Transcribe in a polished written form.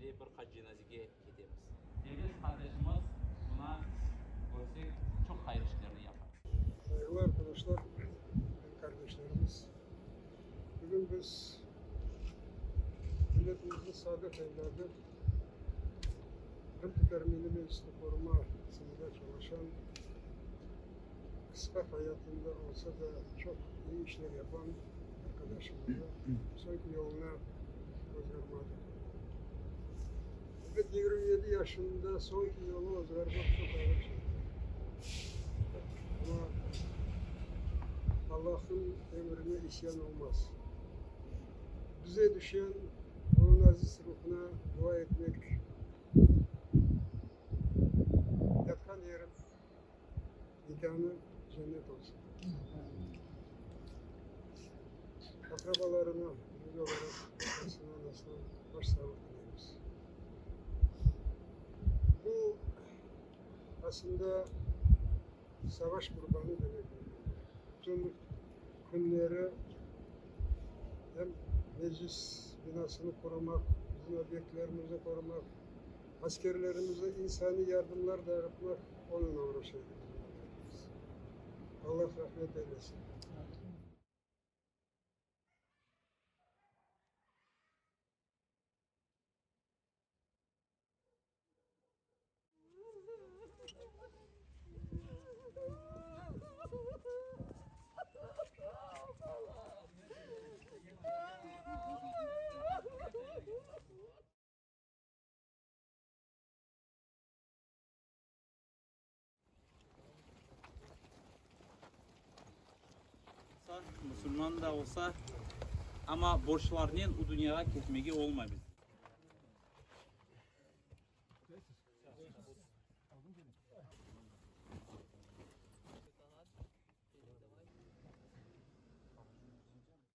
içinde bir qaç cenazege ketemiz. Egiz qardaşımız mına, körsek, çoq hayır işlerni yapa. Sayğılı arqadaşlar ve kardeşlerimiz! Bugün biz milletimizniñ sadıq evlâdı, Qırımtatar Milliy Meclisiniñ qorumasında çalışan, qısqa hayatında olsa da çoq iyi işler yapan arqadaşımıznı soñki yoluna ozğarmadıq. Elbet, 27 yaşında soñki yolu ozğarmaq çoq ağır şeydir. Amma Allahnıñ emrine isyan olmaz. Bize düşen onıñ aziz ruhuna dua etmek, yatqan yeri, mekânı cennet olsun. Aqrabalarına, biz olaraq, atasına, anasına baş sağlıq tileymiz. Bu, aslında, savaş qurbanı demek mümkün. Bütün künleri em Meclis binasını qorumaq, bizim obyektlerimizni qorumaq, Askerlerimize insaniy yardımlar dağıtmaq onıñ oğraşı edi bizim milletimiz. Allah rahmet eylesin. Musulman da olsa, amma borclarnen o dünyağa ketmege olmay bizde.